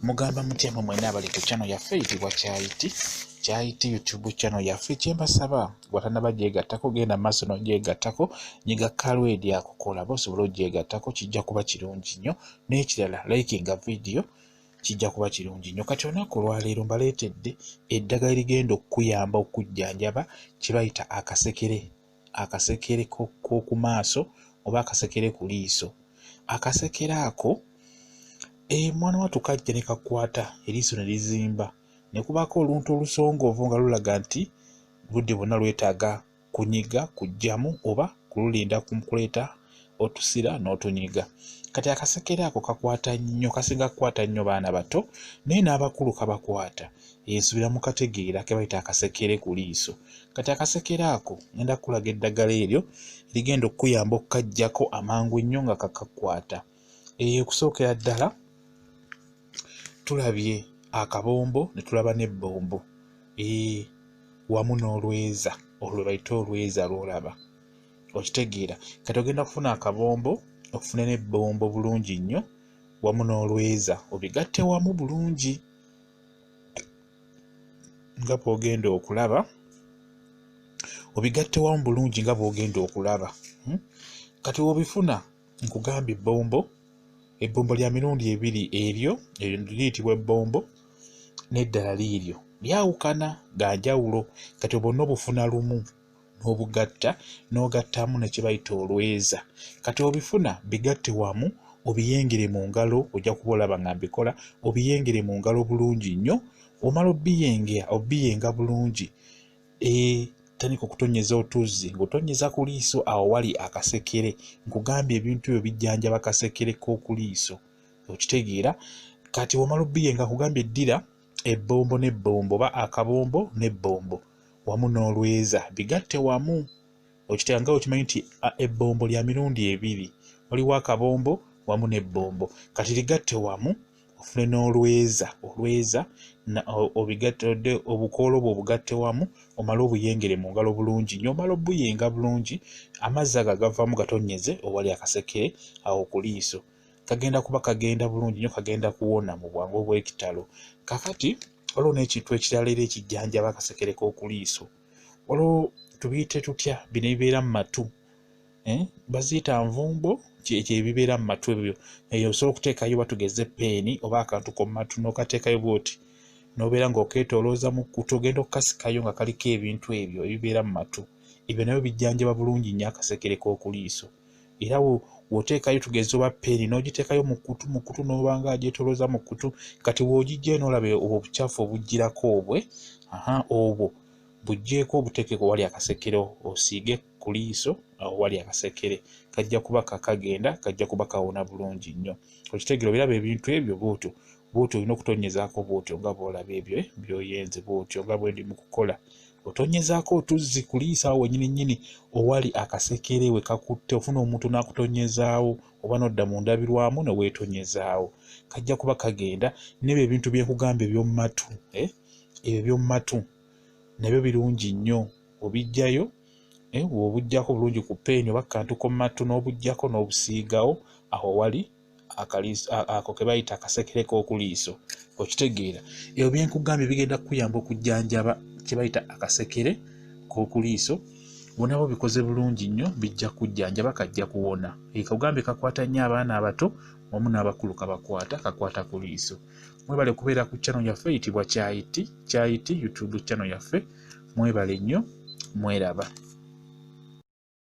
Mugamba mutya mwe mwena abali ku channel yaffe eyitibwa Kyayiti, Kyayiti YouTube channel yaffe. Kyembasaba watanaba gyegattako, genda maaso n'ogyegattako, nyiga kalwedi akukola ba osobole ogyegattako, kijja kuba kirungi nnyo. N'ekirala, likinga video, kijja kuba kirungi nnyo. Kati olunaku olwaleero mbaleetedde eddagala erigenda okukuyamba okujjanjaba kye bayita akasekere, akasekere k'oku maaso oba akasekere ku liiso. Akasekere ako mwana wattu kajja ne kakwata eriiso ne lizimba ne kubaako oluntu olusongovu nga lulaga nti budde bwonna lwetaaga kunyiga, kuggyamu oba kululinda kuleeta otusira n'otunyiga. Kati akasekere ako kakwata nnyo, kasinga kukwata nnyo baana bato naye n'abakulu kabakwata. Ensubira mukategeera ke bayita akasekere ku liiso. Kati akasekere ako ngenda kukulaga eddagala eryo ligenda okukuyamba okukaggyako amangu ennyo nga kakakwata. Okusookera ddala tulabye akabombo ne tulaba n'ebbombo wamu n'olweza, olwo lwe bayita olweza lw'olaba, okitegeera. Kati ogenda kufuna akabombo, ofune n'ebbombo bulungi nnyo wamu n'olweza, obigatte wamu bulungi nga bw'ogenda okulaba, obigatte wamu bulungi nga bw'ogenda okulaba. Kati w'obifuna nkugambye ebbombo, ebbombo lya mirundi ebiri, eryo liyitibwa ebbombo n'eddala liiryo lyawukana ga njawulo. Kati bwonna obufuna lumu n'obugatta n'ogattamu ne kye bayita olweza. Kati obifuna bigatte wamu obiyengere mu ngalo, ojja kuba olaba nga mbikola, obiyengere mu ngalo bulungi nnyo. Omala obiyenga bulungi, tandika okutonnyeza otuzzi ng'otonnyeza ku liiso awo wali akasekere. Nkugambye ebintu ebyo bijjanjaba kasekere k'oku liiso, okitegeera. Kati bw'omala obiyenga, nkugambye ddira ebbombo n'ebbombo oba akabombo n'ebbombo wamu n'olweza, bigatte wamu. Okitegeera nga okimanyi nti ebbombo lya mirundi ebiri, waliwo akabombo wamu n'ebbombo. Kati ligatte wamu ofune n'olweza, olweza obigatte, obukoolo bwo obugatte wamu, omale obuyengere mu ngalo bulungi nnyo. Omala obuyenga bulungi, amazzi ago agavaamu gatonnyeze owali akasekere awo ku liiso. Kagenda kuba kagenda bulungi nnyo, kagenda kuwona mu bwangu obw'ekitalo. Kaakati waliwo n'ekintu ekirala era ekijjanjaba akasekere k'oku liiso. Waliwo tubiyite tutya bino ebibeera mu matu, baziyita nvumbo, kyebibeera mu matu ebyo. Osobola okuteekayo batugeze peeni oba akantu k'omu matu n'okateekayo bw'oti n'obeera ng'okeetoolooza mu kkutu, ogenda okukasikayo nga kaliko ebintu ebyo ebibeera mu matu. Ebyo nabyo bijjanjaba bulungi nnyo akasekere k'oku liiso. Era w'oteekayo tugeze oba peeni n'ogiteekayo mu kkutu n'oba nga agyetoolooza mu kkutu, kati w'ogiggyayo n'olaba obukyafu obujjirako obwe, obwo buggyeeko obuteekeko wali akasekere osiige ku liiso awo wali akasekere, kajja kuba kakagenda, kajja kuba kawona bulungi nnyo. Okitegeera, obiraba ebintu ebyo bw'otyo bw'otyo olina okutonyezaako bw'otyo nga bw'olaba ebyo by'oyenze bw'otyo nga bwe ndi mu kukola. Otonyezaako otuzzi ku liiso awo wennyini nnyini owali akasekere we kakutte, ofuna omuntu n'akutonyezaawo oba n'odda mu ndabirwamu ne weetonyezaawo. Kajja kuba kagenda. N'ebyo ebintu bye nkugambye eby'omu matu, ebyo eby'omu matu nabyo birungi nnyo, obiggyayo bw'obuggyako bulungi ku peeni oba kantu k'omu matu n'obuggyako n'obusiigawo awo wali ako ke bayita akasekere k'oku liiso, okitegeera. Ebyo bye nkugambye bigenda kukuyamba okujjanjaba kye bayita akasekere k'oku liiso. Bw'onaaba obikoze bulungi nnyo bijja kujjanjaba, kajja kuwona. Nkugambye kakwata nnyo abaana abato wamu n'abakulu kabakwata, kakwata ku liiso. Mwebale kubeera ku channel yaffe eyitibwa Kyayiti, Kyayiti YouTube channel yaffe. Mwebale nnyo, mweraba.